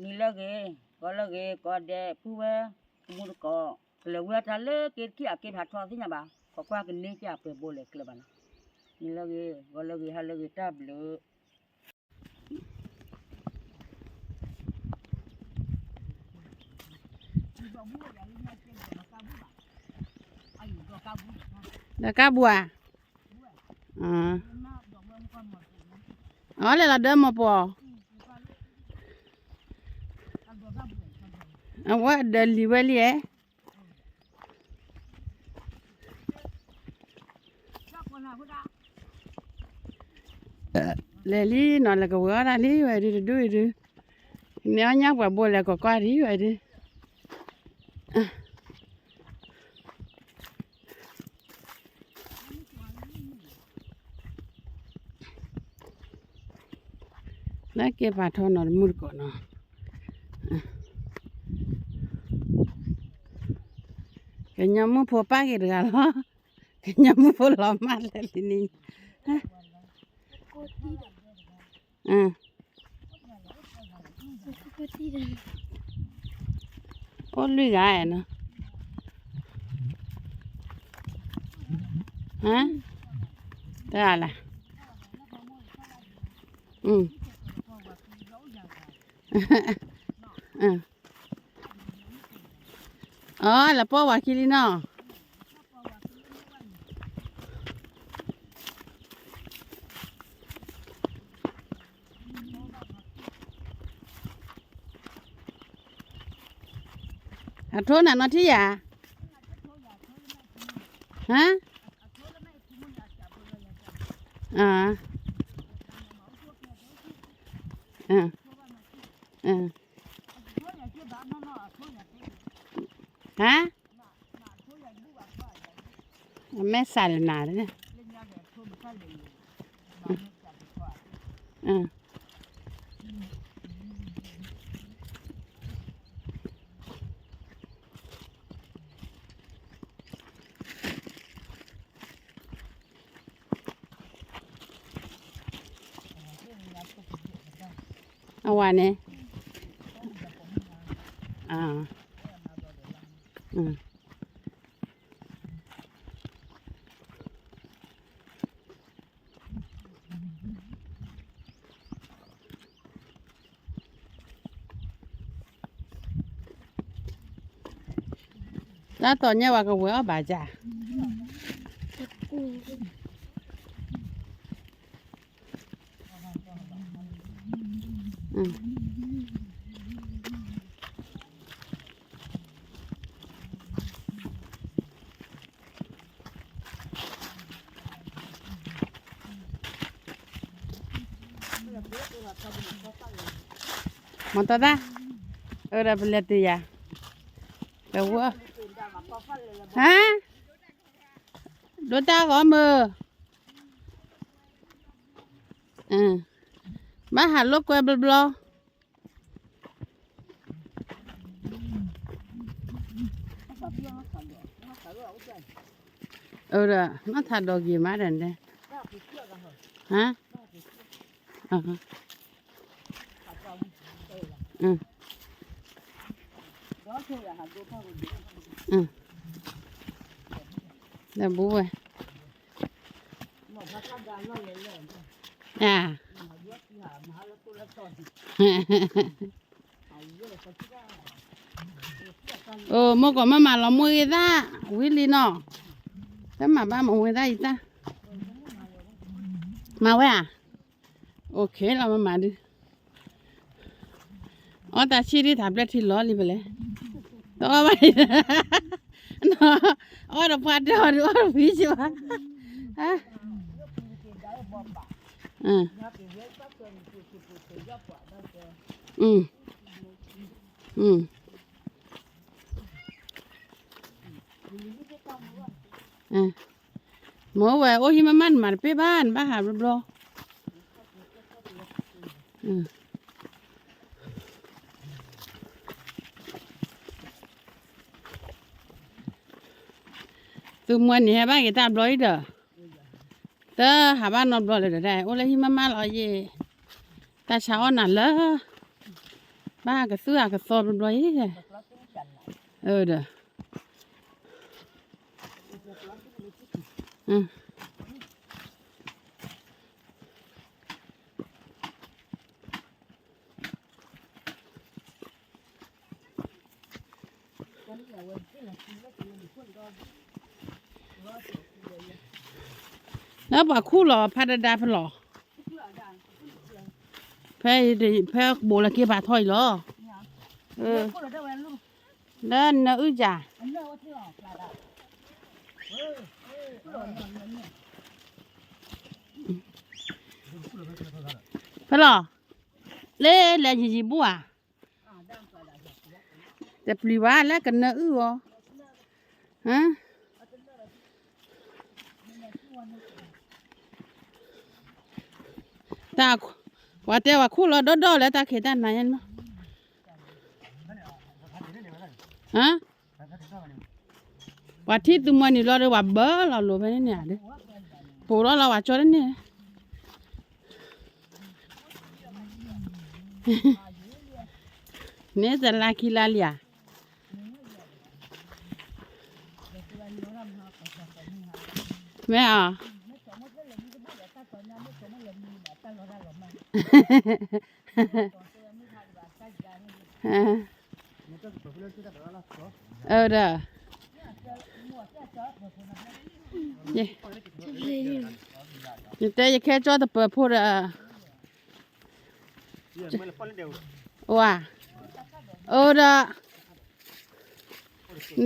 နံၤလၢအဂ့ၤ, ဂီၤလၢအဂ့ၤ, ကိးဂၤဒဲး ပုၢ်ဝဲၢ် တမူတကိး, ကလဲၤဝံၤအီၣ်တၢ်လၢက့ၤတခံၣ်အက့ၤဖးထီသ့ၣ်ညါဘၣ်, ခိးကွၢ်ကန့ၢ်က့ၤအပှဲၤဘိလဲၣ်ကျၢၤဘၣ်နီၤ, နံၤလၢအဂ့ၤ, ဂီၤလၢအဂ့ၤ, ဟါလၢအဂ့ၤ, တၢ်ဘျုး ဒီးကါဘူးဧါ, အီၤလဲၤလီၤဒၢမီၢ်ပှီၤ, အဝဲဒၢးလံၤဝဲလံဧါ လဲၤလံနီၤ လဲၤကဝဲၤအီၣ်တၢ်လံဝဲဒုးတဒူၣ်အံၤဒုး, န့ၣ်အီၣ်ညၣ်ပှဲၤဘိလဲၤကီးကွၢ်ဒံးဝဲဒုး, လၢက့ၤပာ်ထီနီၤတမူတကိးနီၤ, ကညီမုၣ်ဖိပၢ်က့ၤတဂၤလီၤ, ကညီမုၣ်ဖိလီၤမၢ်လၢလံန့ၣ်, အိၣ်လွံၢ်ဂၤနီၤ, တဂၤလၢ်, အီၤ လၢပီၢ်ဝၤခံလံနီၤ အထိၣ်နၤနီၢ်ထံၣ်ယၤ, ဟါ, အ, အ, ဟါ, အမဲာ်ဆှးလၢနၤန့ၣ်, အဝၤန့ၣ်, အ, တၢ်တီၤညါဝဲကဝဲၤအီၣ်ဘၣ်စၢ်, မၤတၢ်, အၢ ဒီးပလဲၤတုၤယၤ, ပဝဲ, ဟါ, ဒိတၢ်ဂီၤမုၢ်, ဘၣ်ဟးလိာ်ကွဲဘျီဘျီ အၢ ဒီး မၤထးဒီးက့ၤမးဒီးန့ၣ်, ဟါ, ဒီးဘူးဝဲ, အ, အိၣ် မိၢ်ကီၢ်မ့ၢ်မၤလီၤမူဂ့ၤသၣ်, ဝံၤလံနီၤ, တမၤဘၣ်မူဂ့ၤသၣ်အံၤသၣ်, မၤဝဲဧါ, အိၣ်ခ့လီၤမၤမၤဒုး, အီၣ်တၢ်ဆံၣ်ဒ်ထးဘျဲၣ်ထံလီၤလံဖဲလဲၣ်, တအီၣ်ဘၣ်, အီၣ်ဒီးပှၤတၢ်အီၤဒုးအီၣ်တဖှံဆ့ဘၣ်, မ့ၢ်ဝဲအိၣ်ဟံၣ်မးမး နမၤတပ့ၢ်ဘၣ် နဘၣ်ဟးဘျီဘျီ, သုမွဲန့ၣ် ဟဲဘၣ်က့ၤတၢ်ဘျီအံၤဒီး, တဟးဘၣ်နီတဘျီလၢၤဒီး အိၣ်လၢဟံၣ်မးမးလီၤယ့ၣ်, တၢ်ဆါအီၣ်နၤလၢ ဘၣ်ကသူၣ်အကသီဘျီဘျီအံၤ, အၢဒီး, လၢပှၤခူၣ်လီၤဖးဒဒါဖဲလီၤ, ဖဲ, ဖဲဘိးလၢက့ၤပာ်ထီၣ်အံၤလီၤ, လၢနအုၣ်ကၢ်, ဖဲလီၤ, လၢလဲၤယံၤယံၤဘူၣ်ဧါ, တပျံၤဘၣ်လၢကနၢအုၣ်အီၤ, တၢ်, ပှၤတဲပှၤခူၣ်လီၤဒီဒီလၢတၢ်ခံးတၢ်နၤညါန့ၣ်လီၤ, ပှၤထံၣ်သုမွဲနုာ်လီၤဒီး ပှၤဘၢလီၤလိၤဖဲန့ၣ်န့ၣ်, ပိာ်ထီၣ်လီၤပှၤကၠီတန့ၢ်, န့ၣ်တလါခံလါလံဧါ, မ့ၢ်ဧါ အၢဒီး, ယတဲယခဲကၠီတပၢၤဖိဒီး, အိၣ်ဧါ, အိၣ်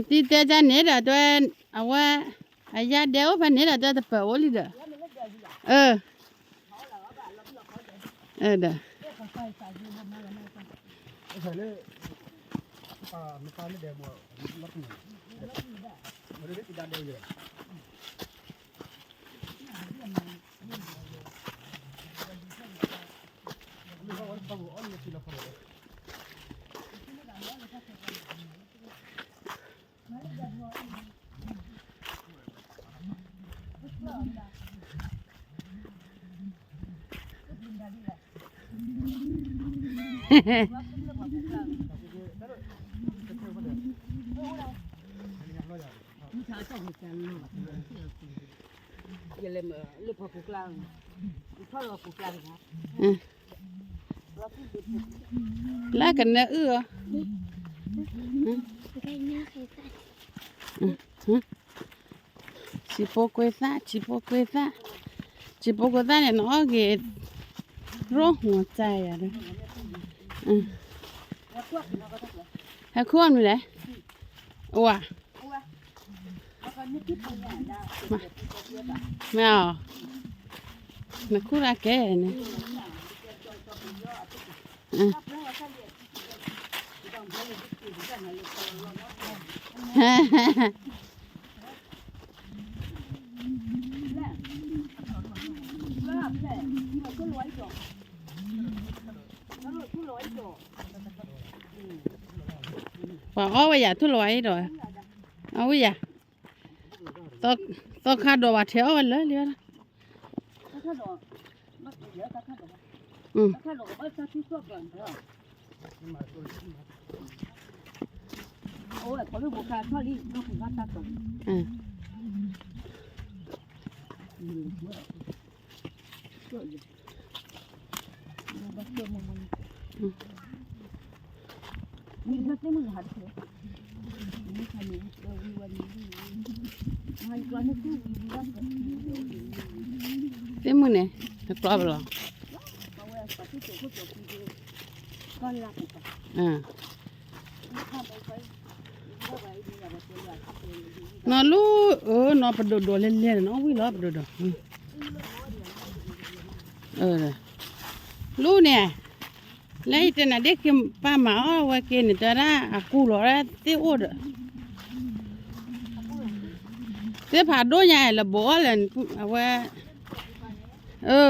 ဒီး, နတံၤတဲဒ်န့ၣ်ဒီး တွဲ, အဝဲ, အယါဒဲအိၣ်ဖဲန့ၣ်ဒီး တွဲတပၢၤအိၣ်လံဒီး, အၢ, အၢဒီး လၢကနၢအုၣ်အီၤ, ဆံးဖိကွ့သၣ်, ဆံးဖိကွ့သၣ်, ဆံးဖိကွ့သၣ်န့ၣ် နအီၣ်က့ၤ, ရိၣ်မီၤစၢ်ယၤဒီး, ဟဲခူၣ်အီၣ်မနုၤလဲၣ်, အိၣ်ဧါ, မ့ၢ်အီၤ, နခူၣ်တၢ်ကဲန့ၣ် ပှၤအီၣ်ဝဲယၤထူၣ်လီၤဝဲအံၤဒီး, အဝဲယၤ, သီခါဒီးဝဲထဲအီၣ်ဝဲလၢလံ, သ့ၣ်မုၣ်န့ၣ်, တကျီဘၣ်လီၤ, နီၢ်လူ, အၢ နီၢ်ပဒိၣ်ဒိၣ်လဲၣ်လဲၣ်နီၢ်ဝံၤလီၤပဒိၣ်ဒိၣ်, လူန့ၣ်, လၢယတဲနၤဒ့ၣ်က့ၤပာ်မၤအီၣ်ဝဲက့ၤန့ၣ် တဲဒၣ်အကူလီၤဒၣ်သ့ၣ်အိၣ်ဒီး, သ့ၣ်ဖးဒိၣ်ညါလၢဘိးအီၣ်လဲၣ်, အဝဲ, အၢ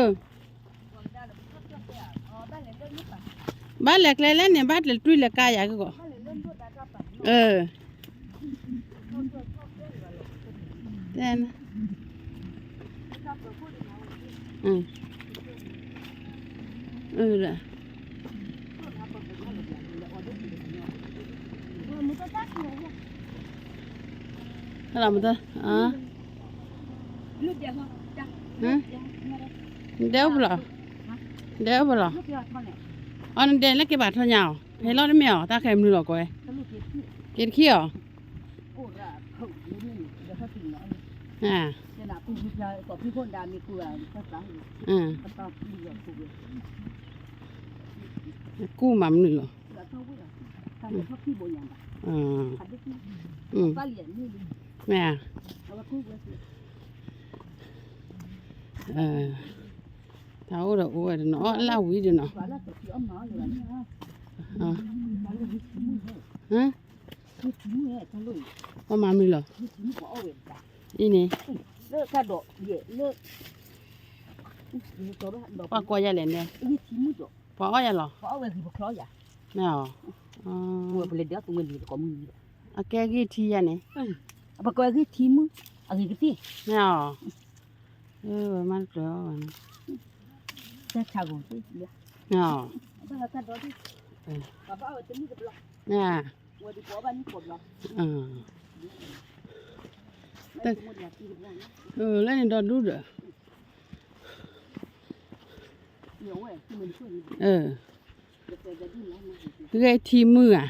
ဘၣ်လဲၤကျဲလဲၣ်န့ၣ် ဘၣ်လဲၤတွံၢ်လဲၤကါယၤကီး, အၢ, တဲ, အၢ, အၢ, အၢ, လီၤမတၤ, ဒဲအိၣ်ပလီၤ, ဒဲအိၣ်ပလီၤ, အီနဒဲလၢက့ၤဘၣ်ထီၣ်ညါအီၤ, ဖဲလီၤတမ့ၢ်အီၤ တၢ်ခဲမနုၤလီၤကွဲ, က့ၤတခံအီၤ, ကူၣ်မးမနုၤလီၤ, မ့ၢ်ဧါ, တၢ်အိၣ်ဒီးအိၣ်ဝဲဒၣ်နီၤ, အီၣ်လၢဝံၤဒၣ်နီၤ, ပှၤမၤမနုၤလီၤ, အံၤန့ၣ်, ပှၤကိးယၤလဲၣ်န့ၣ်, ပှၤအီၣ်ယၤလီၤ, မ့ၢ်ဧါ, အကဲဂ့ၢ်ထံယၤန့ၣ်, ပှၤကိးဂ့ၢ်ထံယၤန့ၣ်, အပကဂ့ၢ်ထံမုၣ်, အဂ့ၤကသ့ၣ်, မ့ၢ်ဧါ, ဝဲမၤတကျၢၤအီၤဘၣ်န့ၣ်, တၢ်ဆါဂီၤ, မ့ၢ်ဧါ, လၢန့ၣ်ဒီဒူၣ်ဒီး, ဂဲၤထံမုၣ်ဧါ,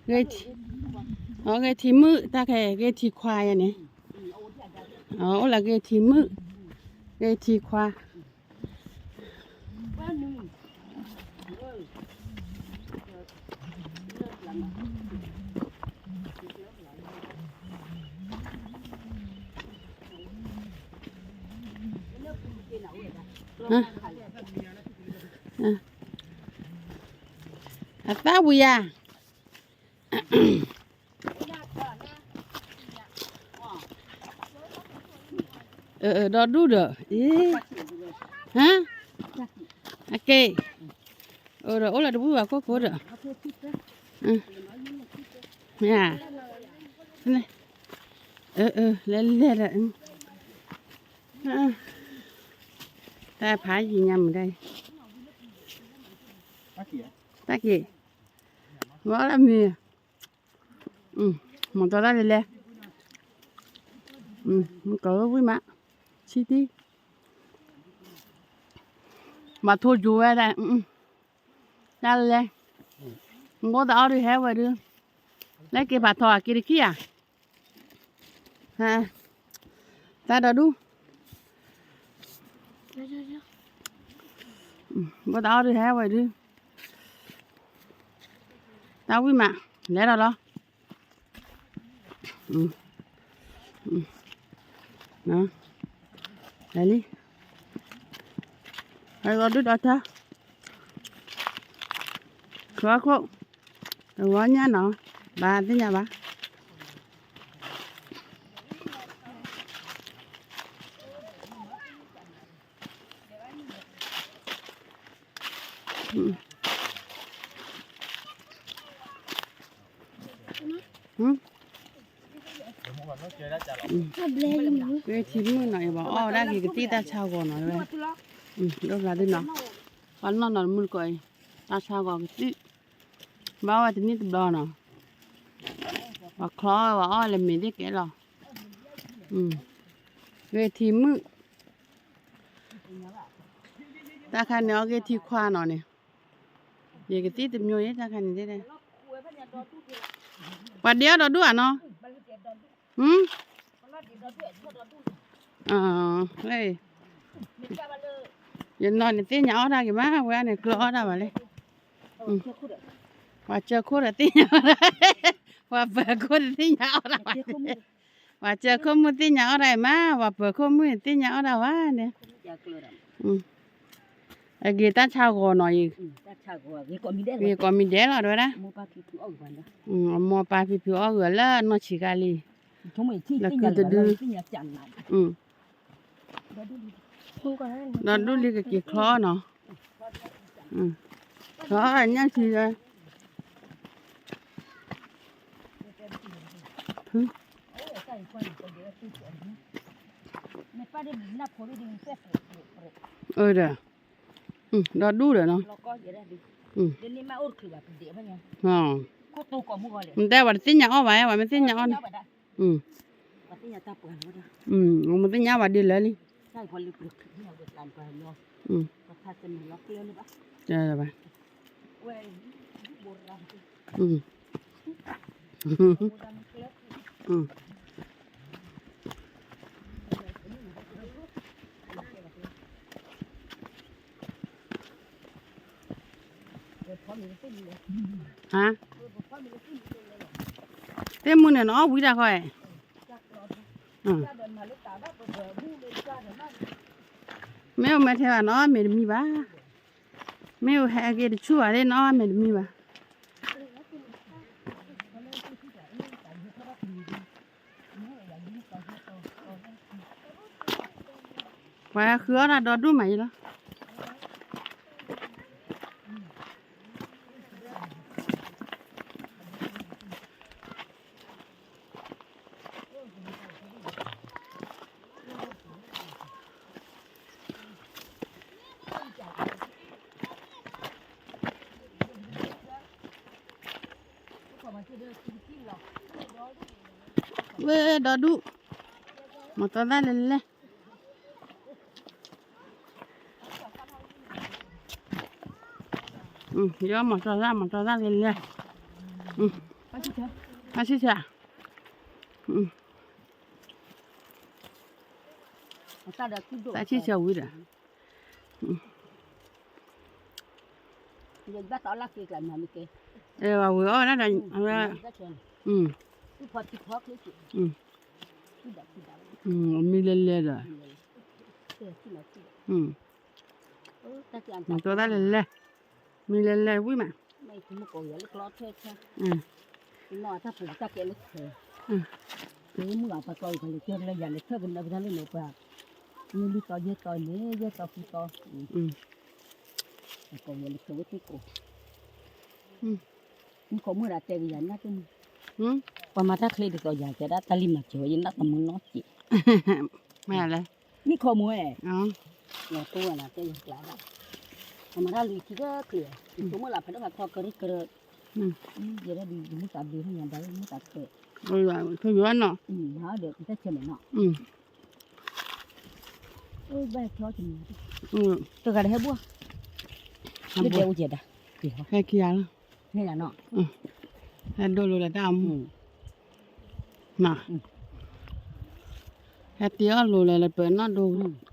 ဂဲၤထံမုၣ်, တၢ်ခဲဂဲၤထံခွါယၤန့ၣ်, အိၣ်လၢဂဲၤထံမုၣ်, ဂဲၤထံခွါ အသၣ်ဝံၤယၤ, ဒီဒူၣ်ဒီး, အကဲ, ဒီးအိၣ်လၢတဝံၣ်ဘၣ်ခိၣ်ခိၣ်ဒီး, မ့ၢ်, လဲၤလဲၤဒီး, တၢ်ဖးယံၤညါမုၢ်ဒၣ်အံၤ, တၢ်က့ၤ, ဝဲလၢမ့ၢ်, မ့ၢ်တီတၢ်လဲၤလဲၤ, မ့ၢ်ကီၤဝံၣ်မး, ဆံတံၢ်, မၤထိယိၤဝဲဒၣ်, တၢ်လဲၤလဲၤ, ဘိသးအီၣ်ဒုးဟဲဝဲဒုး, လၢက့ၤဖးထီၣ်အက့ၤတခံဧါ, တၢ်ဒီဒူၣ်, ဘိသးအီၣ်ဒုးဟဲဝဲဒုး, တၢ်ဝံၣ်မး, လဲၤဒီးလီၤ. လံ, ဟဲဒီဒူၣ်ဒီးတၢ်, ချီခိၣ်, တဝီညါနီၤ, ဘၣ်သ့ၣ်ညါဘၣ်. ဂ့ၤထံမုၣ်နီၤ, ယဘၣ်အီၣ်ဝဲဒၣ်ဂ့ၤကသံၣ်တၢ်ဆါဂီၤနီၤ, ဒိၣ်ဖျါဒုနီၤ, ပှၤနီၢ်နီၤတမုၢ်တကိးအံၤ, တၢ်ဆါဂီၤကသံၣ်, ဘၣ်ဝဲတနံၣ်တဘျီနီၤ, ပှၤချီဝဲအီၣ်လၢမ့ၢ်သ့ၣ်ကဲလီၤ, ဂ့ၤထံမုၣ်, တၢ်ခါန့ၣ်အီၣ်ဂ့ၤထံခွါနီၤန့ၣ်, ယကသံၣ်တမျိုးအံၤ တၢ်ခါန့ၣ်, ပှၤဒ့အီၣ်ဒီဒူၣ်ဧါနီၤ, ယနီၤန့ၣ်သ့ၣ်ညါအီၣ်တၢ်ဂ့ၤမး, ဝဲန့ၣ်ကျိအီၣ်တၢ်ဘၣ်လဲၣ်, ပှၤစၢခိၣ်ဒီးသ့ၣ်ညါအီၣ်တၢ်, ပှၤပၢၤခိၣ်ဒီးသ့ၣ်ညါအီၣ်တၢ်ဘၣ်လဲၣ်, ပှၤစၢခိၣ်မုၣ်သ့ၣ်ညါအီၣ်တၢ်အံၤမး, ပှၤပၢၤခိၣ်မုၣ်သ့ၣ်ညါအီၣ်တၢ်ဝဲန့ၣ်, အဂ့ၤတၢ်ဆါဂီၤနီၤအံၤ, ဂ့ၤကိးမံၤဒဲးလီၤ တဲဝဲဒၣ်, အမိၢ်ပၢ်ဖံဖုအီၣ်ဂၢၢ်လၢနီၢ်ဆံးခါလံ, လၢခုတဒု, ဒီဒူၣ်လံကက့ၤချီနီၤ, ချီညၣ်ဆံး, ဒီဒူၣ်ဒီးနီၤ, မ့ၢ်တဲဝဲတသ့ၣ်ညါအီၣ်ဘၣ်, ဝဲမ့ၢ်သ့ၣ်ညါအီၣ်န့ၣ်, မ့ၢ်သ့ၣ်ညါဝဲဒ်လဲၣ်လံ, ဘၣ်, သ့ၣ်မုၢ်န့ၣ် နအီၣ်ဝံၤတၢ်ဃီ, မ့ၢ်အိၣ်မ့ၢ်ထဲဘၣ် နအီၣ်မ့ၢ်တမံၤဘၣ်, မ့ၢ်အိၣ်ဟဲက့ၤတဆူၣ်ဘၣ်သ့ၣ် နအီၣ်မ့ၢ်တမံၤဘၣ်. ပှၤဃုအီၣ်တၢ်ဒီဒူၣ်မးအံၤလီၤ. ဝဲဒီဒူၣ်, မၤတီသၣ်လဲၣ်လဲၣ်. ယမၤတီသၣ် မၤတီသၣ်လဲၣ်လဲၣ်, အဆံဆဲး, တၢ်ဆံဆဲးဝံၤဒီး, ဝဲအီၣ်ဒၣ်ဒီး, မံလဲၤလဲၤဒီး, မၤတီသၣ်လဲၣ်လဲၣ်, မံလဲၤလဲၤဝံၤမး, မုၢ်အပှၤကီၢ်အံၤပှၤလဲၤကဲလၢခဲ, မုၢ်အပှၤကီၢ်အံၤပှၤလဲၤကဲလၢယၤလဲၤထၢၣ်ကနၢပတၢ်လၢန့ၣ်ပှၤ, မုၢ်လွံၢ်သီယဲၢ်သီန့ၣ် ယဲၢ်သီဃုသီ, ပှၤကီၢ်ယဲၢ်လဲၤထၢၣ်ဝဲသ့ၣ်ကိး, မုၢ်ခိးမုၢ်ဒၣ်တဲကယၤနၢ်တမုၢ်, ပှၤမၤတၢ်ချ့ဒ်သိးယၤကဲဒၣ်တၢ်လံမၤစၢၤဝဲ ယနၢ်တမုၢ်နီတစဲး, မ့ၢ်လဲၣ်, မုၢ်ခိးမုၢ်ဝဲ လီၤတိၢ်ဝဲလၢတဲယကျါဒၣ်, အမၤတၢ်လွံၢ်ထံကကျၢၤ, ယဆိကမိၣ်လၢဖဲဒၣ်ဖးထီကရၢကရၢ, ယဲဒၣ်ဒ်ယမုၢ်သးဘျ့ညါဒီးမုၢ်သးခဲ, ဆိယိၤနီၤ, ဒီးတၢ်ဆဲးမဲာ်နီၤ, ဘၣ်ချီ, တဂၤတဟဲဘှီ, ဟဲဘှီ, ဟဲခံဂၤလီၤ, ဟဲဒိၣ်လိာ်လၢတၢ်အမူ, ဟဲတ့အီၣ်လိာ်လၢလၢပၢၤနီၣ်ဒိၣ်, မ့ၢ်, တၢ်ဆၢ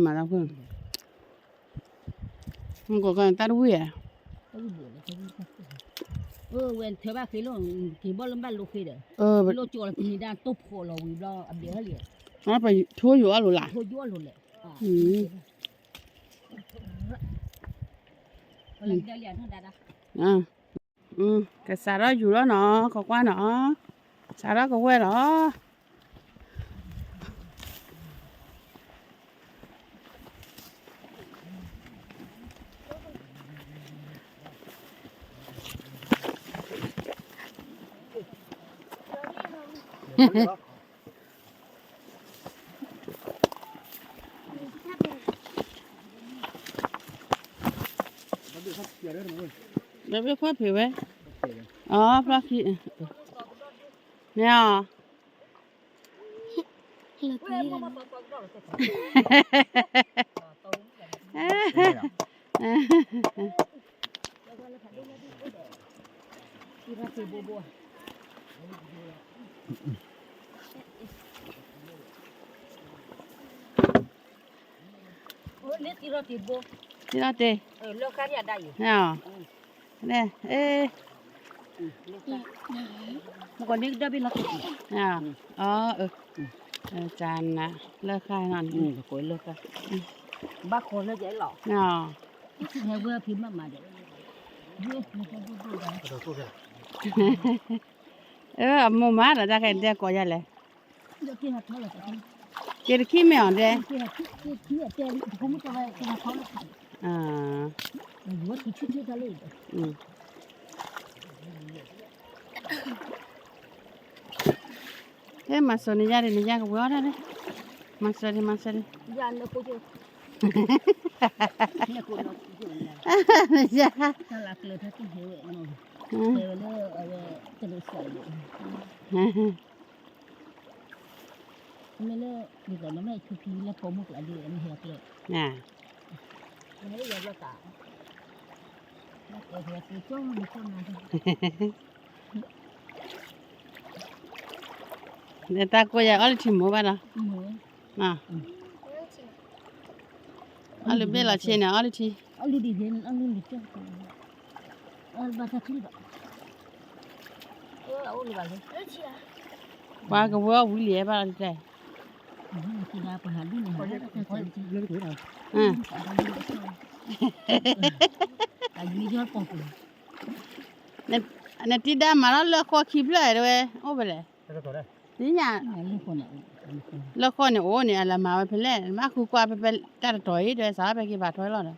မးလၢဖိ, မ့ၢ်ကီးကီးတၢ်တဝံၣ်ဧါ, ဝဲထၢဘၣ်ဃ့လီၤ, က့ၤဘီလၢဘၣ်လိဃ့ဒီး, လိကၠီလီၤကန့ၢ်ဒၣ်တိၢ်ဖှီၣ်လီၤဝံၤဘျီအဘျဲၣ်ဟဲလံ, ပထိယိၤအီၣ်လိာ်လၢ, ထိယိၤအီၣ်လိာ်လဲၣ်, ကစးထီၣ်ယူၤလီၤနီၤ ကကွၢ်နီၤ, စးထီၣ်ကဝဲၢ်လီၤ. ဘၣ်ဘၣ်ခွါဖံးဝဲ, အီ ဖျီခံ, မ့ၢ်အီၤ သံထီၣ်တ့ၢ်, မ့ၢ်ကီးန့ၣ်ကဒီးဘ့ၣ်လီၤ, အီ အၢ, ကနၤ လၢဃာ်နီၤ, ဘၣ်ဃီလၢယဲလီၤ, အီ အၢ အမိၢ်မး ဒီးတၢ်ခဲတဲကိးယၤလဲၣ်, က့ၤတခံမ့ၢ်အီၤဒဲး, အၢ ဟဲမၤစိၤန့ၣ်ယါဒ်န့ၣ် ယါကဝဲၤအီၣ်တၢ်န့ၣ်, မၤစိၤဒံး မၤစိၤဒံး, ယါ, မ့ၢ်လၢ ဒ်သိးနမ့ၢ်ထူဖံလၢပိာ်မုၣ်ကျါဒ်နဟဲကျဲ, နတၢ်ကိၢ်ယၤအီၣ်လၢထံမိၢ်ဘၣ်ဒီး, အီၣ်လၢဘ့ၣ်လီၤဆ့န့ၣ် အီၣ်လၢထံ, ပှၤကဝဲၤအီၣ်ဝံၤလံဘၣ်လီၤတၢ်, နတံၤဒါမၤလီၤလၢဃီခံဖျၢၣ်တဲဝဲ အိၣ်ဖဲလဲၣ်, ဒ်ညါ, လၢဃီန့ၣ်အိၣ်န့ၣ် အလၢမၤဝဲဖဲလဲၣ် မ့ၢ်ဃုကွၢ်ဖဲဖဲတၢ်တတီၤအံၤ တဲဝဲစးထီၣ်ဖဲက့ၤဘၣ်ထွဲလီၤဒီး,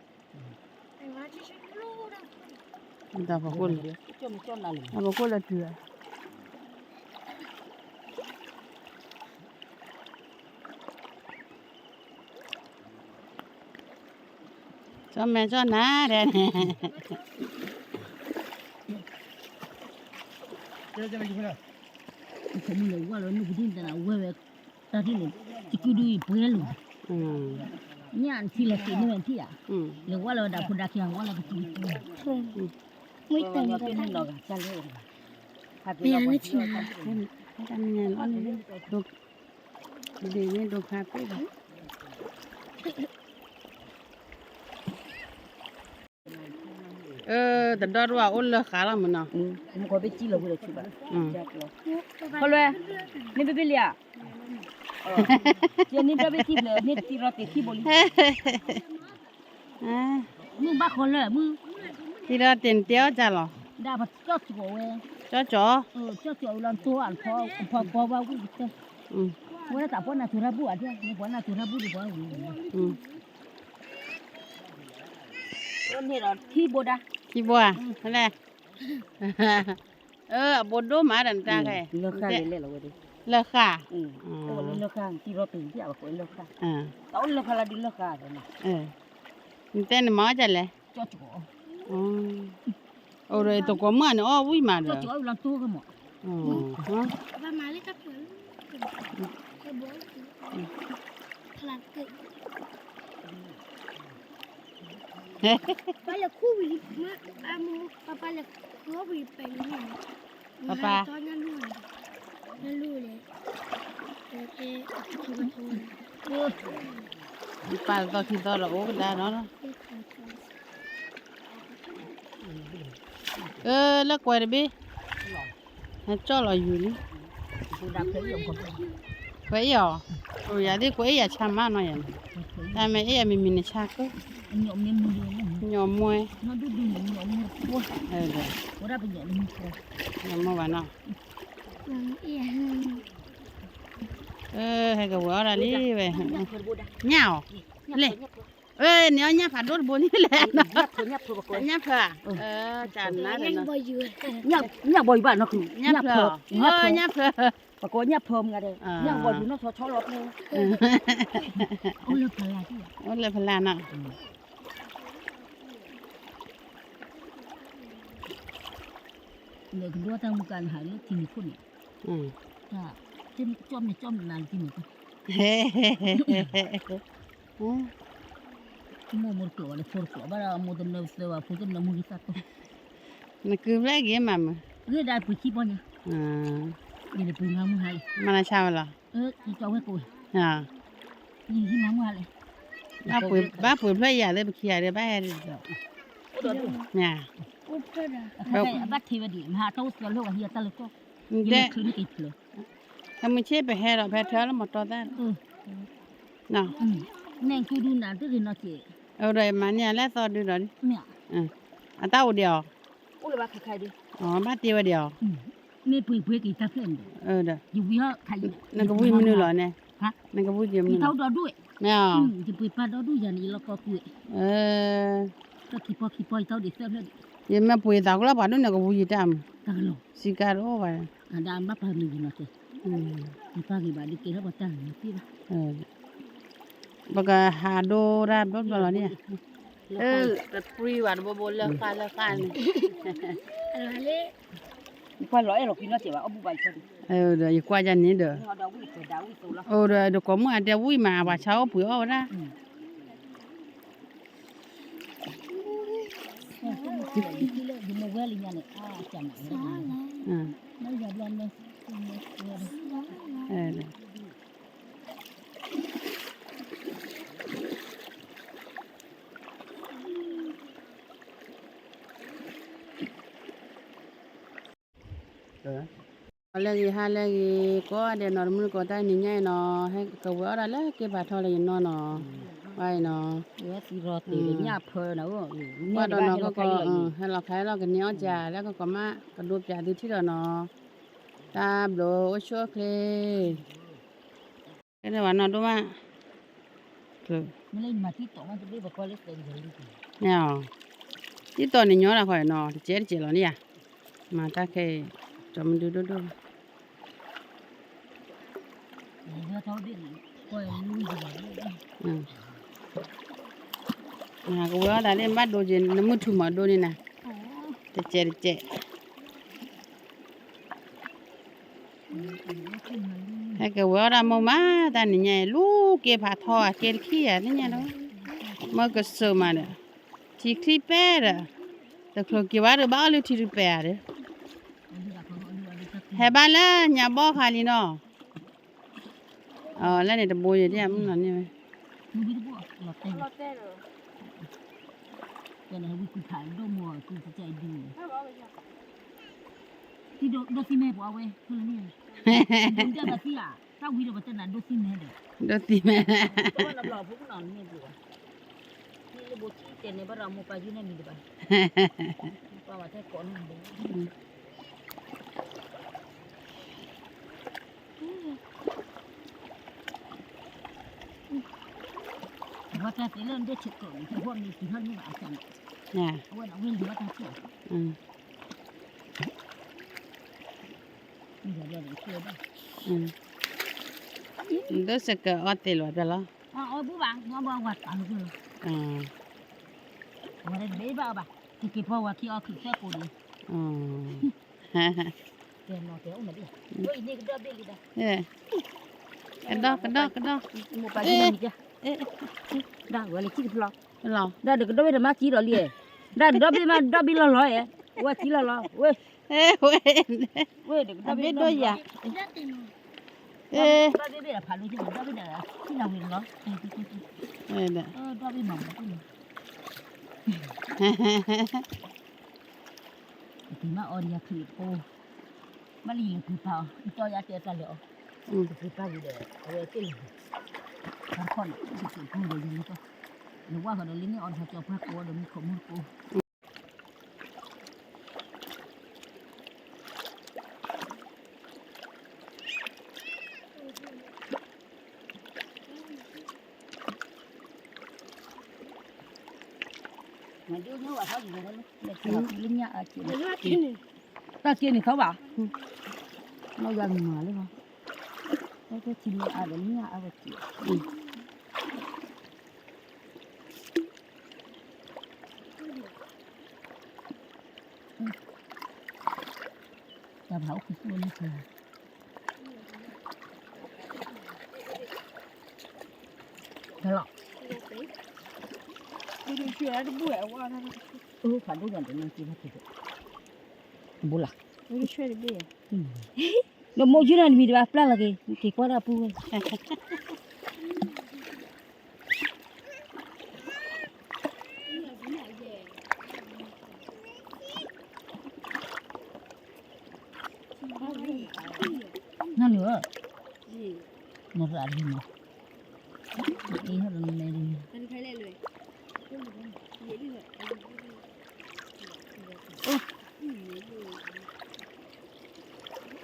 တၢ်ဖီခိၣ်လၢ, တၢ်ဖီခိၣ်လၢတုၤ, ကၠီမဲာ်ကၠီနၤဒဲးန့ၣ်, မုၢ်လဲၤဝဲလီၤ နုၢ်ပဒံၣ်တနၤဝဲဝဲ, တၢ်ထံၣ်န့ၣ် တကုဒုအံၤပှဲၤလိာ်, ညၣ်ထံလဲၤက့ၤန့ၢ်ဝဲထံၣ်ဧါ, လဲၤဝဲလီၤဝဲဒၣ်ဖိဒါခံဂၤဝဲလီၤကစု, မ့ၢ်တၢ်န့ၣ်, မ့ၢ်တၢ်န့ၣ်, ဒ်န့ၣ်ဒိခါပ့ၢ်ဘၣ် တဒီတဝၢ်အိၣ်လၢဃာ်လီၤမးနီၤ, မ့ၢ်ကီဘ့ၣ်ကံၣ်လီၤဝံၤဒီးဆူဘၣ်, ခီလွဲ, န့ၣ်ဘ့ၣ်ဘ့ၣ်လံဧါ, ယန့ၣ်ဘ့ၣ်ဘ့ၣ်ကံၣ်ဖျဲး န့ၣ်တံၤရီတ့ၢ်ခံဘိလံ, မုၢ်ဘၣ်ဃီလၢမုၢ်, တံၤရီတ့ၢ်နတဲအီၣ်ကၢ်လီၤ, ဒၣ်ပကၠီၣ်ကီးဝဲ, ကၠီၣ်ကီး, ကၠီၣ်ကီးဝံၤလီၤတိၢ်အဖီဖီဘၣ်ဝံၤကတၢၢ်, ဝဲဒၣ်တၢ်ပှၤနၢ်သူၣ်ရၢ်ဘူၣ်အါဒၣ်, ပှၤနၢ်သူၣ်ရၢ်ဘူၣ်ဒံးပှၤဝံၤ အိၣ်န့ၣ်ဒီးထံဘိဒၣ်, ထံဘိဧါ, ဖဲလဲၣ်, အဘိဒိၣ်မးဒီးနတၢ်ခဲ, လၢဃာ်, လၢဃာ်, တၢ်အိၣ်လၢဖးလၢဒုလၢဃာ်, နတဲနမၤအီၣ်ကလဲၣ်, အိၣ်ဒီးတကိးမုၣ်န့ၣ်အီၣ်ဝံၣ်မးဒီး, ပၢ်လဲၤခူၣ်ဝံၤ, ပၢ်လဲၤခူၣ်ဝံၤပှဲၤန့ၣ်, ပၢ်, ပၢ်သီခံသီဒီးအိၣ်ကဒါနီၤ, လၢကွဲးတဘ့ၣ်, ဟဲကၠီၣ်လီၤယူၤလံ, ခွဲးအ့ၣ်အီၤ, ယၤသ့ၣ်ကွဲးအ့ၣ်ယၤဆါမးနီၤယၤန့ၣ်, တၢ်မ့ၢ်အ့ၣ်ယၤမံၤမံၤန့ၣ်ဆါကၢ, ညိးမွဲ, ညိးမွဲဘၣ်နီၤ, ဟဲကဝဲၤအီၣ်ဒၣ်လံဝဲ, ညၣ်အီၤ, လဲၣ်, န့ၣ်အီၣ်ညၣ်ဖးဒိၣ်တဘိလံလဲၣ်, ညၣ်ဖျၢၣ်, ညၣ်ဘီယူၤဘၣ်နီၤ, ညၣ်ဖျၢၣ်, ညၣ်ဖျၢၣ်, ပကိးညၣ်ဖျၢၣ်မးဒီး, ညၣ်ဘီယူၤနီၢ်ဆီဆီလီၤပျဲ, အိၣ်လၢဖလၢ်နီၤ, လၢကဒိတၢ်မူကါနဟးလၢထံမံၤခိၣ်န့ၣ်, တၢ်, ကၠီၣ်မဲာ်ကၠီၣ်မဲာ်နၤလၢထံမံၤခိၣ်, မိၢ်မိၢ်တကျိးဘၣ်ဒီးဖိတကျိးဘၣ်ဒီး မိၢ်တနၢၤသၢဘၣ်ဖိတနၢၤမိၢ်ဂံၢ်သၣ်တီ, နကုၤဖျဲၣ်က့ၤမးမး, ဂ့ၢ်ဒၣ်ပှ့ၤခံဘီညါ, ယပှ့ၤမၤမုၢ်ဟါလံ, မၤနၤဆါဝဲလီၤ, ကၠီဝဲကိးဝဲ, ယဟံးမၤမုၢ်ဟါလံ, ဘၣ်ပှ့ၤဖျၢၣ်ယၤလၢပခံဂၤဒီးဘၣ်ဟဲဒီး, ဘၣ်ထံဝဲဒံး မဟါတၢ်အိၣ်သီလၢဝဲဟံးအတၢ်လၢကီၢ်, ယချုးန့ၣ်က့ၤဖျၢၣ် ဖဲမုၢ်ဆ့ၣ်ပဟဲဒီး ဖဲထၢလၢမီတီသၣ်, နဲၣ်ကုဒူနၤတဂ့ၤနီၢ်က့ၤ, အိၣ်ဒီးမၤန့ၢ်အလဲၣ်သီဒုဒီး, အတၢ်အိၣ်ဒံးအီၤ, ဘၣ်တ့ဝဲဒံးအီၤ, မ့ၢ်ပှ့ၤပှ့ၤက့ၤတၢ်ဖျၢၣ်န့ၣ်, နကဝံၤမနုၤလီၤန့ၣ်, နကဝံၤက့ၤမနုၤလီၤ, မ့ၢ်အီၤ, ယပှ့ၤပၢ်ဒီဒူၣ်ယၤန့ၣ် ယလီၤကီၢ်ကွံာ်, ခံပီခံပီ ယတၢ်အိၣ်ဒံးသၢဖျၢၣ်ဒံး, ယမ့ၢ်ပှ့ၤသးကလီပှၤဒိၣ်န့ၣ်ကဝူယတၢ်မး, တၢ်ကလီၤ, စံးကါတအိၣ်ဘၣ်, အဒၣ်ဘၣ်ပာ်မုာ်ယနီၤကဲ, ယပာ်ဂ့ၤဘၣ်ဒ်ကဲထီၣ်ပှၤတၢ်ဂ့ၤမးသ့ဘၣ်, ပကဟးဒိတၢ်ဘျီဘျီလီၤန့ၣ်, တပြံဘၣ်တဘိဘိလၢဃၣ်လၢဃၣ်န့ၣ်, ပှၤလီၤအဲၣ်လီၤကွံနီၢ်စဲးဘၣ် အီၣ်ဘူၣ်ဘၣ်ယဖီဒံး, ဒီးယကွၢ်ယၤန့ၣ်ဒီး, အိၣ်ဒီးဒိးကိးမုၢ်အတဲဝံၣ်မး ပှၤဆါအိၣ်ပှ့ၤအီၣ်ဝဲဒၣ် လၢဂ့ၤဟါလၢဂ့ၤ ကိးဂၤဒဲးနီၤ တမုၢ်တကိး တၢ်နံၤညါအံၤနီၤ ဟဲကဝဲၤအီၣ်ဒၣ်လၢက့ၤဖးထီလၢယနီၢ်နီၤ, ဝဲအံၤနီၤ, ပှၤဒီးနီၤကီၢ်ကီၢ် ဟဲလီၤခါဟဲလီၤကန့ၢ်အီၣ်ကၤ လၢကကီးမး ကဒိပၠးသုထံၣ်ဒီးနီၤ, တၢ်ဘျုးအိၣ်ဆူၣ်အိၣ်ချ့ ကဲန့ၣ်ဝဲနီၢ်ဒိၣ်မး, တံၢ်တီၢ်န့ၣ်ညီဒၣ်ဃီနီၤ တကဲတကဲလီၤန့ၣ်ယါ, မၤတၢ်ခဲအံၤ ကၠီမဒုဒိၣ်ဒိၣ်လီၤ, ကဝဲၤအီၣ်ဒၣ်လၢဘၣ်ဒိက့ၤ နမုၢ်ထူၣ်မၤဒိန့ၣ်နၤ, တကဲတကဲ ဟဲကဝဲၤအီၣ်ဒၣ်မိၢ်မး တၢ်နံၤညါအံၤ လူၤက့ၤဖးထီ က့ၤတခံဂၤ သ့ၣ်ညါဒီး မ့ၢ်ကစၢၢ်မးဒီး ထံချံပဲဒီး တချုးက့ၤဘၣ်ဒီး ဘၣ်အီၣ်လၢထံတပၤဧါဒီး ဟဲဘၣ်လၢညါဘီၣ်ခါလံနီၤ, လၢန့ၣ်တဘိယဲၢ်ဒ်မုၢ်နီၤန့ၣ်ဝဲ ဒိၣ်သံမဲပှၤဝဲ ဒိၣ်သံမဲဒီး ဒိၣ်သံမဲ လၢဘိတဲန့ၣ် ဘၣ်ဒီးမိၢ်ပၢ်ယုၢ်န့ၣ်မံၤတဘၣ်, ပှၤဝဲထဲကိးန့ၣ် ဝဲတၢ်သ့လၢဒိၣ်ဆံးကိးန့ၣ် တဘီမ့ၢ်ကံၤထီၣ်န့ၢ်ဘၣ်အစၢ်န့ၣ်, အဝဲန့ၣ်ဝဲလံၤဘၣ်တၢ်ကဲ, ဒိၣ်စ့ၢ်ကီးအီၣ်သ့လီၤပျၢ်လီၤ, အီၣ်ဘူၣ်ဘၣ် မ့ၢ်ဘၣ်ဝဲတၢ်လီၤပျၢ်လီၤ, ဝဲတဘ့ၣ်ဘၣ်အီၣ်ဘၣ်, ကက့ၤပီဝဲခံအီၣ်ခံသၢကိးန့ၣ် တဲနီၤတဲအိၣ်မးဒ်, အံၤန့ၣ်ကဒီဘ့ၣ်လံဒၣ်, ကဒီကဒီကဒီ, မိၢ်ပၢ်ယုၢ်န့ၣ်မံၤ, ဒၣ်ဝဲလၢခံတဖျီ, ဒၣ်တကဒီဘ့ၣ်တမၤကံဒီးလံ, ဒၣ်တဒီဘ့ၣ်မးဒီဘ့ၣ်လီၤလီၤ, ဝဲကံလီၤလီၤ, ဝဲ, ဝဲ, တကဒီဘ့ၣ်ဒိၣ်ယၤ, ဒီဘ့ၣ်ဖးဒိၣ်ဒိၣ်, ဒီဘ့ၣ်မး, ဒီဘ့ၣ်မး, က့ၤမးအီၤဒီးယၤချုးတကိး, ဘၣ်လၢယလဲၤပှ့ၤပာ်အီၤ, ယတီယၤတဲတၢ်လၢအီၤ, ပှ့ၤပာ်လံဒီး အဝဲသ့ၣ်လၢ, တခီန့ၣ် ယက့ၤပူၤဒီးယလဲၤ, နဝၢ်ဃီဒီးလၢန့ၢ်အီၤဒီးဟီကၠီပှၢ်ကိးအီၤဒီးမူခိၣ်မူတကိး တၢ်က့န့ၣ်ထီၣ်ဘၣ်, နီၢ်ယၤမၤလၢ, တၢ်ကဲထံလၢအါဒီးမ့ၢ်အါဝဲက့ၤ တၢ်ဖးအိၣ်ခိၣ်သူၣ်ဝဲလၢဆဲး, တၢ်လီၤ, ဖးဒိၣ်ညါဒီးနက့ၤဘၣ်က့ၤဒီး, တဘိလၢ်, ဒီးမိၢ်ယုၢ်န့ၣ်တမံၤတဘၣ်ပျၢ်လီၤက့ၤ က့ၤကွၢ်တၢ်ပူၤဝဲ နနုၤဧၢ, နရၤလံမး, အ့ဟဲဒီးနမဲဒ်, အ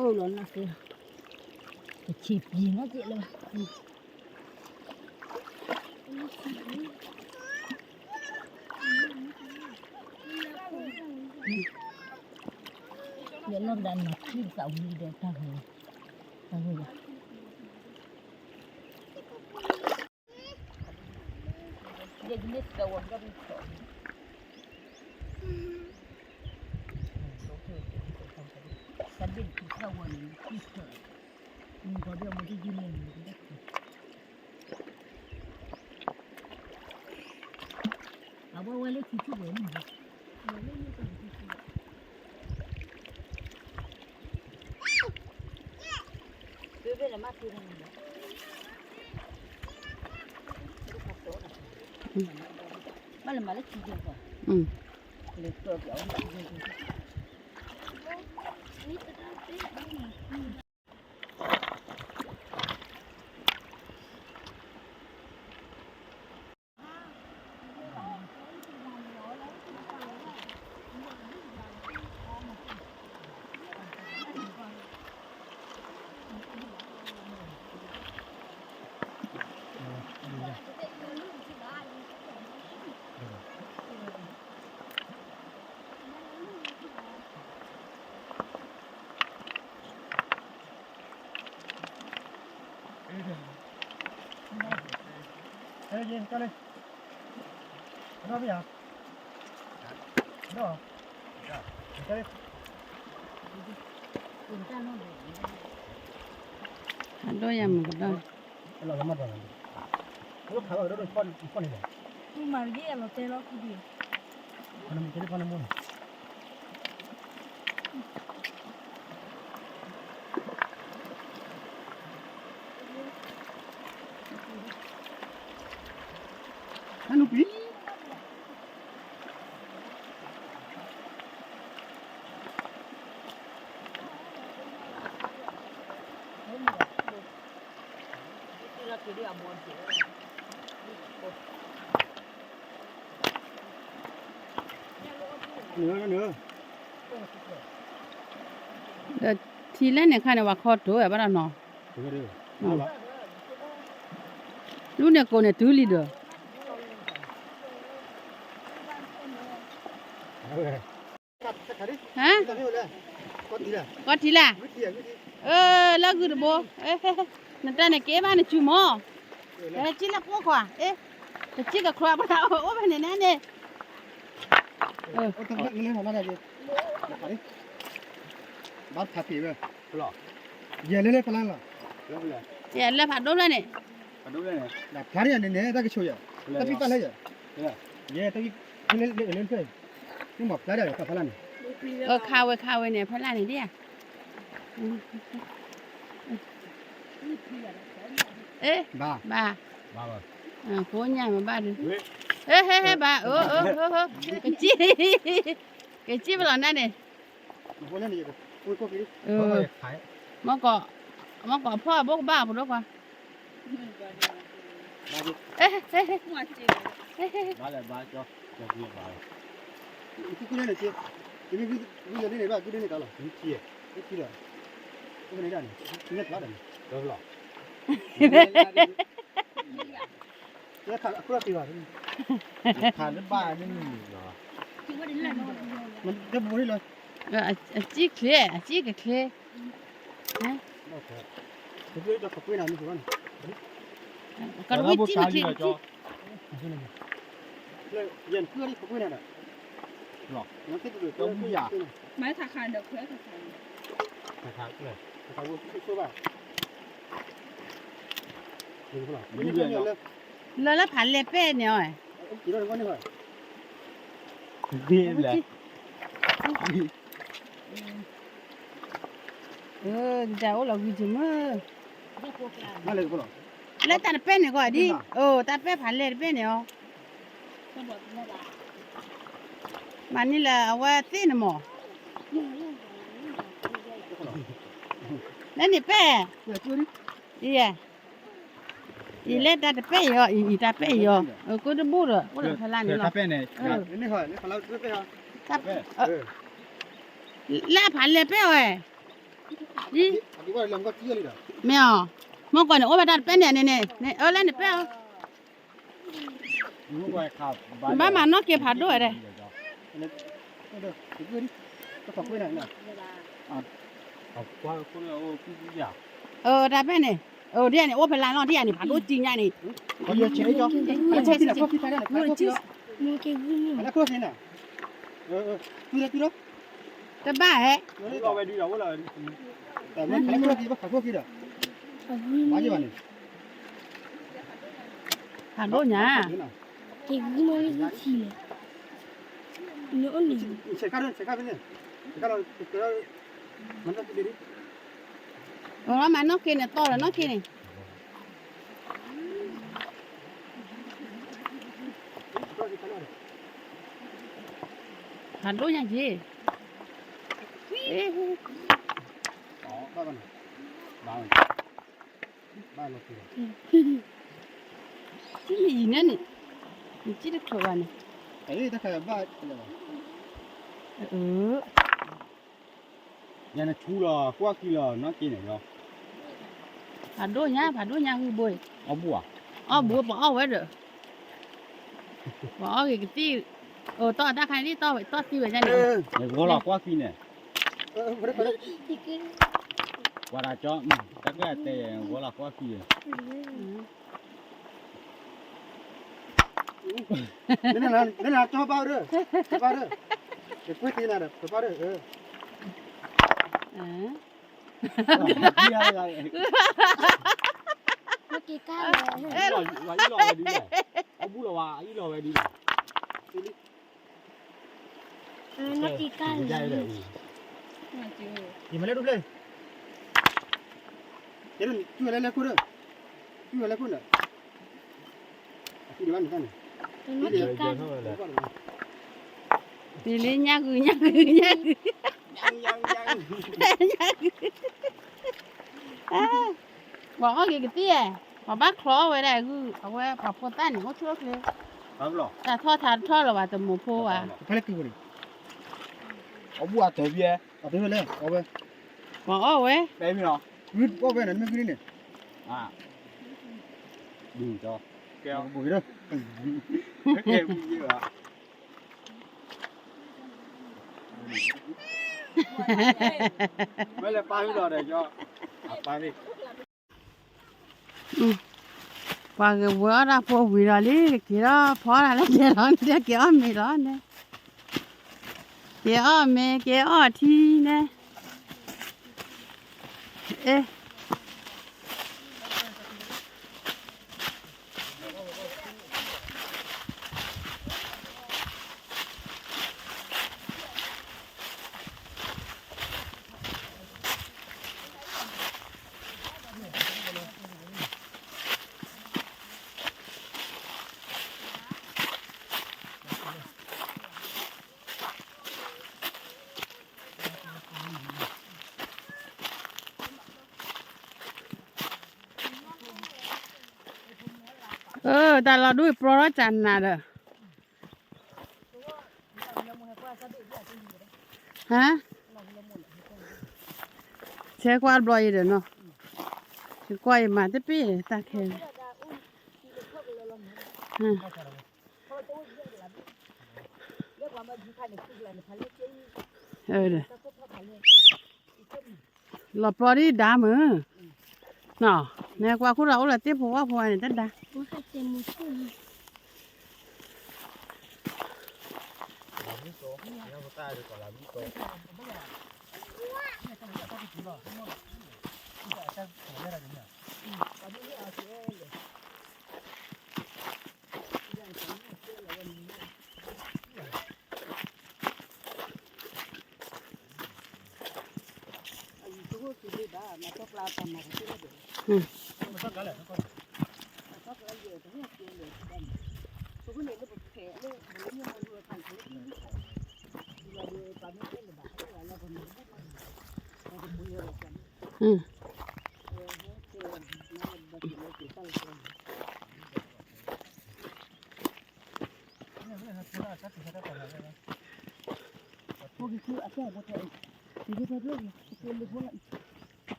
ိၣ်လီၤနၢ်သ့, တဆံးပျံၤနီၢ်က့လၢၤဘၣ်. ယလီၢ်ကဒါနၤခံသးဝံၤဒီးတၢ်ဂ့ၤ, တၢ်ဂ့ၤဘၣ်. အဝဲဝဲလၢခံဆူၣ်ဝဲန့ၣ်, ဘၣ်လၢမၤလၢခံကဲၤပှၤ, အဒိၣ်ယၤမ့ၢ်ကဒီး, မၤတက့ၢ်အလီၤတဲလီၤကူဒံး ဒီးထံလဲၣ်န့ၣ်ခါန့ၣ် ပှၤခီတိၤဝဲဘၣ်ဒီးနီၤ, လူန့ၣ်ကိးန့ၣ်တုၤလံဒီး ဟါ, ကီထံလာ်, လၢဂုၢ်တဘိ, နတၢ်န့ၣ်က့ဘၣ်နစုမီၤ, ကံၣ်လၢပိခွါ, ကစံၣ်ကချီဘၣ်အိၣ်ဖဲန့ၣ်န့ၣ်, ဘၣ်ဖးပ့ၤဝဲ, ယဲၢ်လၢလၢဖးလၢလီၤ, ယဲၢ်လၢဖးဒိၣ်ဖျၢၣ်န့ၣ်, ဖျါဒ်ယၤန့ၣ်န့ၣ် တၢ်ကဆိၣ်ယၤ, တၢ်ဖံးပာ်လၢယၤ, ယဲၢ်တၢ်ဖံးလၢလၢဖျၢၣ်, မ့ၢ်မၤဖျါဒ်ယၤဖးဖးလၢ်န့ၣ်, ခးဝဲခးဝဲန့ၣ် ဖးလၢ်န့ၣ်ဒ်ယၤ, ဘၣ်, ဘၣ်, ဖိညၣ်မၤဘၣ်ဒုး, ဟဲဟဲဟဲဘၣ်, ကစံၣ်, ကစံၣ်ပလီၤနၢ်န့ၣ်, မ့ၢ်ကီး, မ့ၢ်ကီးဖီၣ်အဘိကဘၣ်ပဒိၣ်ခွါ, အစံၣ်ချ့, အစံၣ်ကချ့, ကရဝံစံၣ်မ့ၢ်က့, မၤထးခါဒီးခွဲးထးခါ, လၢလၢဖးလဲၢ်ပဲၣ်န့ၣ်အီၤ, ဒ်အိၣ်လီၤဝံၤတမုၢ်, လၢတၢ်တပဲၣ်န့ၣ်ကီးဒ်, အိၣ်တၢ်ပဲၣ်ဖးလဲၢ်တပဲၣ်န့ၣ်အီၤ, မၤန့ၢ်လၢအဝဲသ့ၣ်န့ၣ်မး, လၢန့ၣ်ပဲၣ်, ယဲ, အံၤလၢတၢ်တပဲၣ်အံၤအီၤ, အံၤအံၤတၢ်ပဲၣ်အံၤအီၤ, ကိၣ်တဘူၣ်ဒီး အိၣ်လၢဖဲလၢ်န့ၣ်လီၤ, လၢအဖးလဲၢ်ပဲၣ်အီၤ, မ့ၢ်အီၤ, မ့ၢ်ကီးန့ၣ် အိၣ်ဝဲတၢ်တပဲၣ်န့ၣ်န့ၣ်, အၢလၢန့ၣ်ပဲၣ်အီၤ, ဘၣ်မၤနီၢ်က့ၤဖးဒိၣ်ဝဲဒၣ်, အၢ တၢ်ဖဲန့ၣ်, အၢ ဒ်န့ၣ် အိၣ်ဖဲလၢလီၤ ဒ်န့ၣ် ဖးဒိၣ်ကံညါန့ၣ်, တဘၣ်ဟဲ, ဖးဒိၣ်ညါ, မၤနီၣ်က့န့ၣ် တီလီၤနီၣ်က့န့ၣ်, ဖးဒိၣ်ညါက့, ဘၣ်လီၤ, ဘၣ်လီၤ, ထံၣ်န့ၣ်အံၤန့ၣ်, နထံၣ်တချုးဘၣ်န့ၣ်, ယနထူလီၤကွၢ်ခံလီၤနီၣ်က့န့ၣ်လီၤ, ဖးဒိၣ်ညါ ဖးဒိၣ်ညါဂုၢ်ဘိ, အီၣ်ဘူၣ်ဧါ, အီၣ်ဘူၣ်ပအီၣ်ဝဲဒီး, ပအီၣ်ဂ့ၤကသံၣ်, အိၣ်တီၢ်တၢ်ခါန့ၣ် တီၢ်ဝဲတီၢ်သံဝဲဒၣ်န့ၣ်, ဂီၤလီၤကွၢ်ခံန့ၣ်, ကွၢ်ဒၣ်ကၠီ, တၢ်ကတဲဂီၤလီၤကွၢ်ခံ, မ့ၢ်နကၠီဘၣ်ဒီး, ဘၣ်ဒီး, ယကွၢ်သ့နၤဒီး ဘၣ်ဒီး, အီၣ်ဘူၣ်လီၤဝဲအံၤလီၤဝဲဒ်လဲၣ်, ယမၤလဲၣ်ဒူၣ်ဖျဲၣ်, တုၤဝဲလဲၣ်လဲၣ်ခိၣ်ဒီး, တုၤဝဲလဲၣ်ခိၣ်ဒီး, တ့လံညါဂုာ် ညါဂုာ် ညါဂုာ်, ပှၤအီၣ်က့ၤကသံၣ်, ပှၤဘၣ်ချီအီၣ်ဝဲဒၣ်ဂုၢ် အဝဲပှၤဖိသၣ်န့ၣ် အိၣ်ဆူၣ်အိၣ်ချ့, တၢ်ထီၣ်ထါတထီၣ်လၢၤဘၣ် တမိၤဖိဘၣ်, အီၣ်ဝဲ, ပှၤအီၣ်ဝဲ, မ့ၢ်လဲၤပာ်ဝံၤလီၤဒီး, ပှၤကဝဲၤအီၣ်တၢ်ဖိဝံၤဒီးလံ ကက့ၤထီၣ်ဖီတၢ်လၢကဲလီၤန့ၣ် က့ၤအီၣ်မ့ၤလီၤန့ၣ်, က့ၤအီၣ်မ့ၤ က့ၤအီၣ်ထံန့ၣ်, အ့ အၢ တၢ်လီၤဒူၣ်ပြီထီၣ်ကနၤဒီး, ဟါ, ဆဲကွၢ်တဘျီအံၤဒီးနီၤ, ဆဲကွၢ်အံၤမၤတပ့ၢ်တၢ်ခဲလၢာ်, လီၤပြီဒ် ဒါမုၢ်, နီၤ, မ့ၢ်ကွၢ်ခိၣ်ဒီးအိၣ်လၢသ့ၣ်ဖိဝၣ်ဖိဝဲန့ၣ် တဒါ.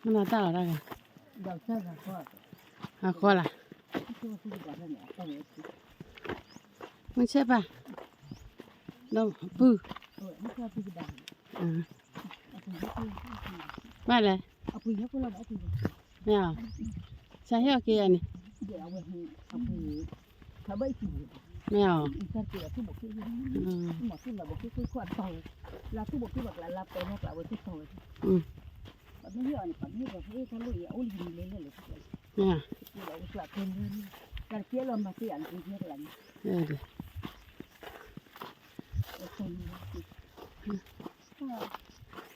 မနုၤတၢ်လီၤတၢ်ဂၤ, အဃီလၢ်, မုၢ်ဆ့ၣ်ပၢ်, ဒီးပုၢ်, ဘၣ်လဲၣ်, မ့ၢ်အီၤ, စးဟ့ၣ်အီၤက့ၤယၤန့ၣ်, မ့ၢ်အီၤ, မ့ၢ်အီၤ အခါန့ၣ်, ဆါက့ၤဝဲ, အန့ၣ်ကျီလီၤယဲၢ်, နအါနဖိလီၤ နဖိတီၤလီၤ, သးပှၢ်လံမၤဃုာ်လံ, သးပှၢ်လီၤနမၤတပ့ၢ်ဘၣ်, ဟဲတုၤလူၤယနီၢ်ဒဲးလံနီၤအံၤ,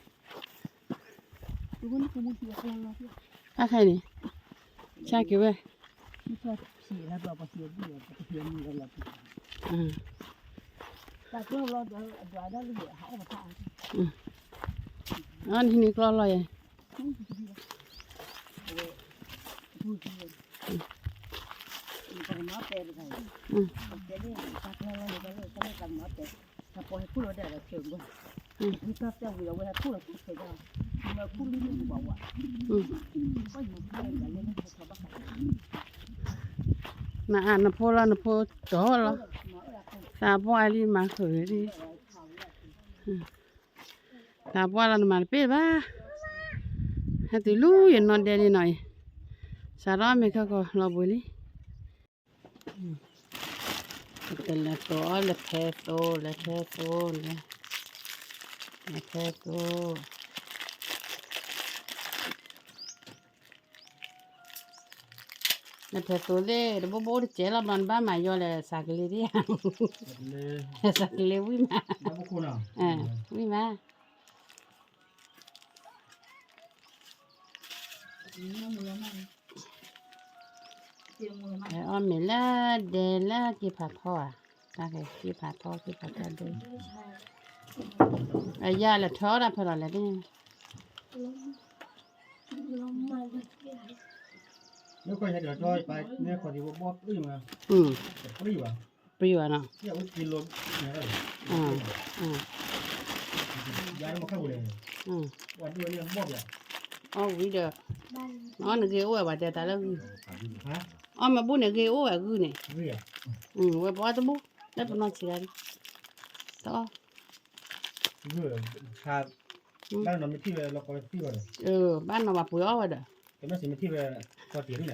စးထီၣ်မ့ၤခဲကီၢ်လီၤဘှံးလံ. တလဲၤသိးအီၤ လဲၤဖဲသိး လဲၤဖဲသိး လဲၤဖဲသိး လဲၤဖဲသိးသ့ၣ် တဘိဘိတကဲလီၤဘျီ နဘၣ်မၤယီၤလဲၣ် စးကလ့ဒ်ဧါ, စးကလ့ဝံၣ်မး, ဝံၣ်မး. အီၣ်မ့ၤလၢဒဲလၢက့ၤဖးထီဧါ, တၢ်က့ၤဖးထီ က့ၤဖးထီဒဲ, အယၤလဲၤထီဒၣ်ဖဲလီၤလဲၣ်, မ့ၢ်ခီယၤဒီး မ့ၢ်ခီဒံးဝဲဘီၣ်ပြံၣ်မး, ပြံၣ်ဘၣ်နီၤ, ယၤမ့ၢ်ခီပူၤန့ၣ် အီၣ်ဝံၤဒီး အီၣ်နဂ့ၤအိၣ်ဝဲဘၣ်တဲတၢ်လၢဂုၢ်, အီၣ်မ့ၢ်ဘူၣ်န့ၣ်ဂ့ၤအိၣ်ဝဲဂုၢ်န့ၣ်, ဝဲပအီၣ်တဘူၣ် လၢပနီၢ်ဆံးတၢ်, တအီၣ်, ဘၣ်နီၤမ့ၢ်ထံၣ်ဝဲလီၤကီသံၣ်ဝဲဒီး, ဘၣ်နီၤဘၣ်ပှ့ၤအီၣ်ဝဲဒီး, ကမ့ၢ်စံးမ့ၢ်ထံၣ်ဝဲကီတံၢ်န့ၣ်, ထံ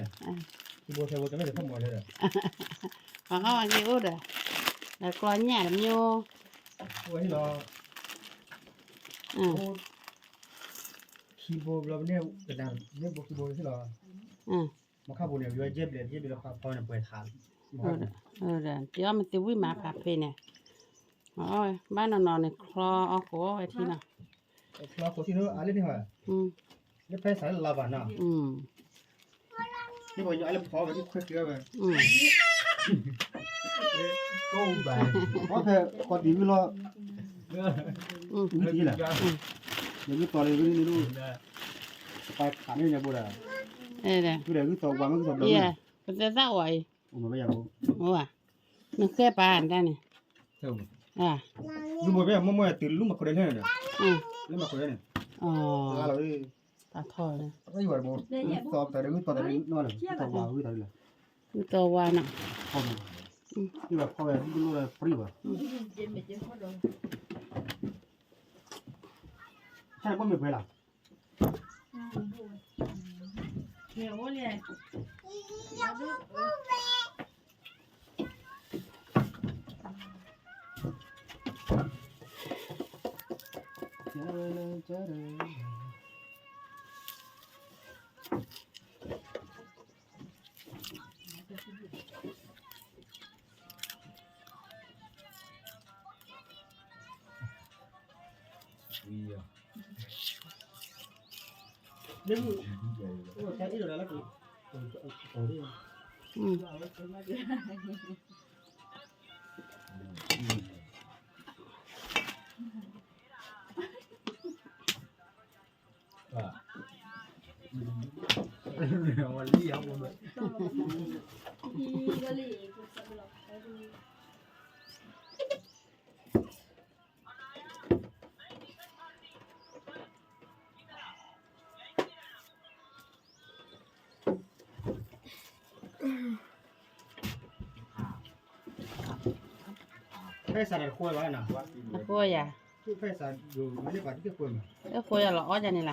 ဘိထဲဘိကမ့ၢ်စံးဖီၣ်မီၤလၢဒီး, ပှၤအီၣ်ဝဲဂ့ၤအိၣ်ဒီး, ဒီးကျီညၣ်တမံၤ, အိၣ်ဝဲဟံၣ်လီၤ, ခံဘိဘျီမ့ၢ်န့ၣ် ကနၣ်မ့ၢ်ဘိခံဘိဟံၣ်လီၤ, မခါပူၤန့ၣ် ယွၤယဲၢ်ဘျဲၣ် ယဲၢ်ဘျဲၣ်လီၤဖးဖီန့ၣ် ပှဲၤထး, တဲအီၣ်မ့ၢ်သ့ဝံၣ်မးဖးဖ့န့ၣ်, ဘၣ်နီၤနီၤန့ၣ် ချီအီၣ်ဃိဝဲထံနီၤ, ချီဃိထံနီၤ အါလၢန့ၣ်ဟီ, လၢဖဲစးလၢလါဘၣ်နီၤ, န့ၣ်ပှၤညီအါလၢဖီဝဲဒ်ခွဲးကျဲဝဲ, အီၣ်ဖဲကီတံၢ်ဝံၤလီၤ, ဝံၤထံလၢ, ယမ့ၢ်တီၤလၢဝံၤန့ၣ်ဒိၣ်, ပှၤခးန့ၢ်ညါဘိဒၣ်, ဝံၤဒီးဂုၢ်သီဝါမ့ၢ်ဂုၢ်သီဘျီ, ပတဲသၣ်ဝါအံၤ, အိၣ်ဘၣ်, နဃဲပာ်တၢ်န့ၣ်, ဂုၢ်ဘိဘၣ်မ့ၢ်မ့ၢ်တုၤလၢမၤခိၣ်ဒဲးလဲၣ်, လၢမၤခိၣ်ဒဲးန့ၣ်, လါလီၤ, တၢ်ထီၣ်လၢ, ဂုၢ်သီတၢ်ဒ်ဂုၢ်သီတၢ်ဒ်နီၢ်လၢ, ဂုၢ်သီဝါဂုၢ်သီလၢ, ဂုၢ်သီဝါနီၤ, ဖီဝဲဒ်ဘျိလၢပြံၢ်ဘၣ်, ဟဲဘိမ့ၢ်ပှဲၤလီၤ. တဃိယၤ, တဃိယၤလီၤအီၣ်ယၤန့ၣ်လီၤ,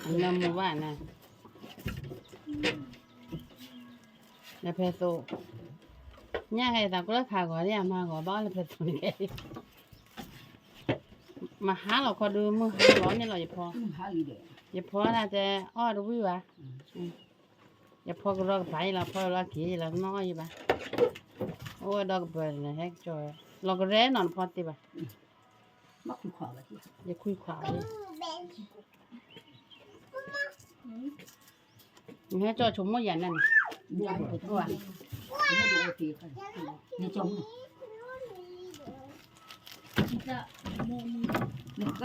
အနၢမူဘၣ်န့ၣ်, လၢဖဲသိး, ညၣ်ကဲသးကျၢၢ်ခးဂီၤဒ်အမါဂီၤဘၣ်အီၣ်လၢဖဲသိးန့ၣ်, မဟါလီၤခီဒုမုၢ်ဟါလီၤန့ၣ်လီၤယဖီ, ယဖီဒၣ်တဲအီၣ်တဝံၣ်ဘၣ်, ယဖီကရီကပၤယလီၤ ဖီလီၤက့ၤယလီၤနီၣ်အီၣ်ယဘၣ်, အိၣ်ဝဲဒီကပၤန့ၣ်ဟဲကၠီ, လီၤကရဲနီၤနဖီသ့ဘၣ်, ယခွံခွး, နဟဲကၠီဆိကမိၣ်ယၤန့ၣ်, နကရ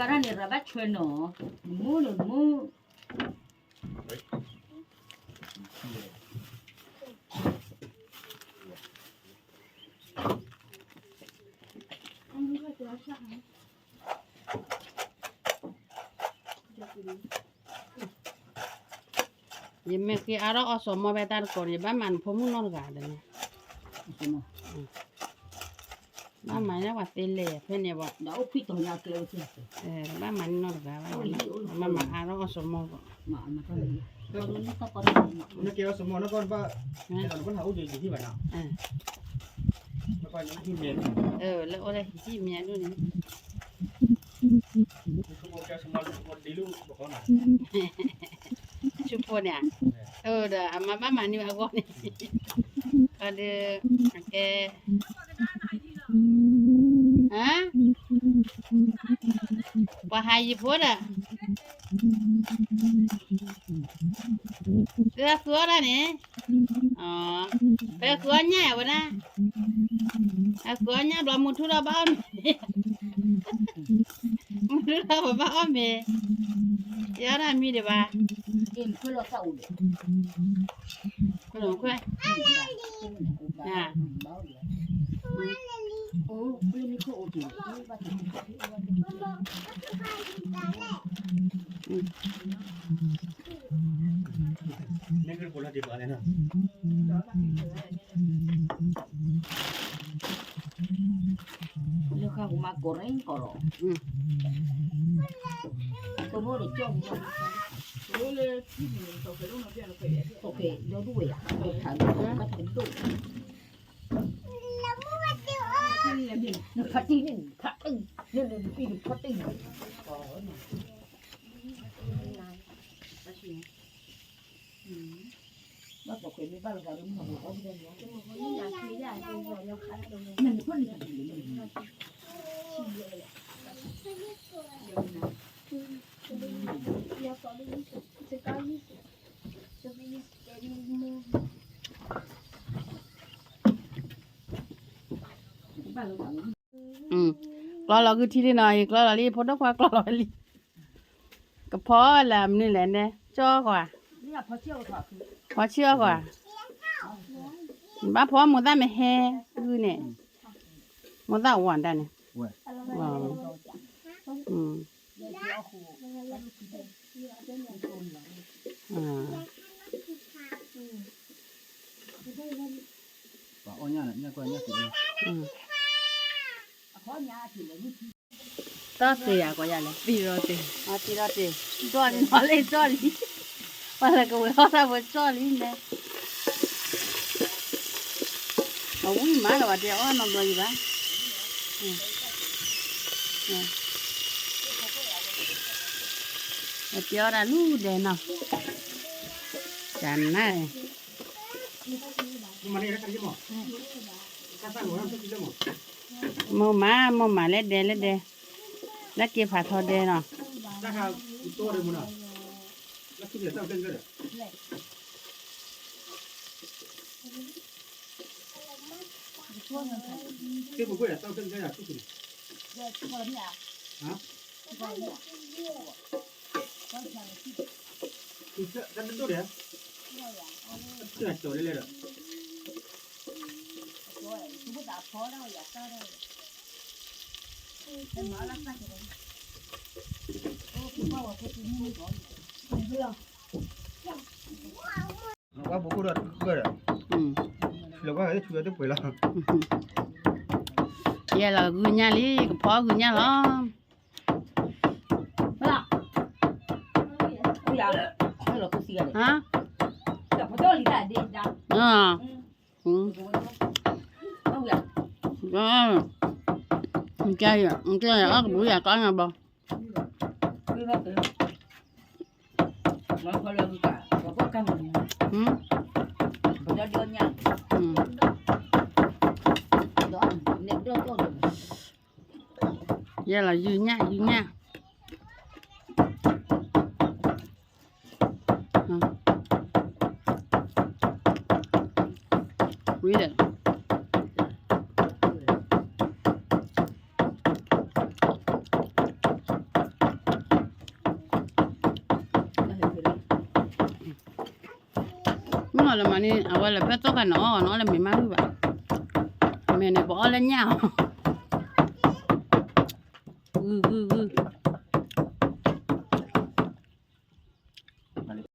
ၢ်န့ၣ်ရၤဘၣ်ဆွဲနီၤ, နမူနမူ ယမ့ၢ်ဃ့အါထီၣ်အီၣ်စီၤမီၢ်ဖဲတၢ်တကိးန့ၣ် ယဘၣ်မၤနဖိမုၣ်နီတဂၤဒီးန့ၣ်, ဘၣ်မၤညါပှၤသ့လဲၣ်ဖဲန့ၣ်ဘၣ်, ဘၣ်မၤန့ၢ်နီတဂၤဘၣ်, ဘၣ်မၤအါထီၣ်အီၣ်စီၤမီၢ်ဘၣ်, နကဲအီၣ်စီၤမီၢ်နကီၢ်ဘၣ်, လၢအိၣ်လၢဟံၣ်မဲာ်ဒိၣ်န့ၣ် ဆူဖိန့ၣ်, ဒီးအမါဘၣ်မၤန့ၢ်အဂီၢ်န့ၣ်, ဒီး, ကဲ, ပှၤဟးယံၤဖိဒီး, သုအဃုအီၣ်တၢ်န့ၣ်, ပဃုအီၣ်ညၣ်ဝဲဒၣ်, အဃုအီၣ်ညၣ်ဘျီမုၢ်ထူၣ်ထီၣ်ဘၣ်အီၣ်မ့ၤ မုၢ်ထူၣ်ထီၣ်ပဘၣ်အီၣ်မ့ၤ, ယအီၣ်တၢ်မံၤဒံးဘၣ်, ခွဲးခွဲး, လၢဃာ်ဟူမၤကိးရ့ၣ်ကီးလီၤ, ကမိၣ်လၢကၠီၣ်ဟူမၤ, ဒီဒူၣ်ဝဲယၤ, ဘၣ်တဒိၣ်, နဖါတံၢ်န့ၣ်, နဖါတံၢ်န့ၣ်, ကျီလီၤဂုာ်ထံလံနီၤ, ယကျီလီၤလံဖိဒိၣ်ခွါကျီလီၤလံ, ကဖီလၢမနုၤလဲၣ်န့ၣ်, ကၠီကွၢ်, ဖီဆံၣ်အီၣ်ကွၢ်, ဘၣ်ဖီမိၢ်သၣ်မ့ၢ်ဟဲ, ဂုၢ်န့ၣ်, မိၢ်သၣ်ဝါဒၣ်န့ၣ်, တီၢ်တ့ၢ်ယၤကီးယၤလဲၣ်, တံၢ်ရီတ့ၢ်, တံၢ်ရီတ့ၢ်, ကၠီၣ်လံနီၤလၢကၠီၣ်လံ, ပှၤလၢကဝဲၤအီၣ်တၢ်ဝဲကၠီၣ်လံန့ၣ်, အဝံၣ်မးလၢၤဘၣ်တဲအီၣ်နီတဘျီယံၤဘၣ်, တဲအီၣ်တၢ်လူၤဒဲးနီၤ, တၢ်နါ မိၢ်မး မိၢ်မးလၢဒဲလၢဒဲ, လၢက့ၤဖးထီဒဲနီၤ, ဝါဘိခိၣ်ဒီးတကၢၢ်ဒီး, ယဲလီၤဂုာ်ညၣ်လံ ကဖီဂုာ်ညၣ်လီၤ. အီၣ်ကဘူယၤကီညါဘီ ယဲလီၤ ယုၢ်ညၣ် ယုၢ်ညၣ် ဝံၤဒီး မ့ၢ်လၢမၤန့ၣ် အဝဲလၢဖဲသိၣ်ခါန့ၣ် အီၣ်ဂီၤန့ၣ် အီၣ်လၢမ့ၤမးဂုၢ်ဘၣ်, မ့ၢ်န့ၣ် ပအီၣ်လၢညၣ်အီၤ, ဂုၢ်ဂုၢ်ဂုၢ်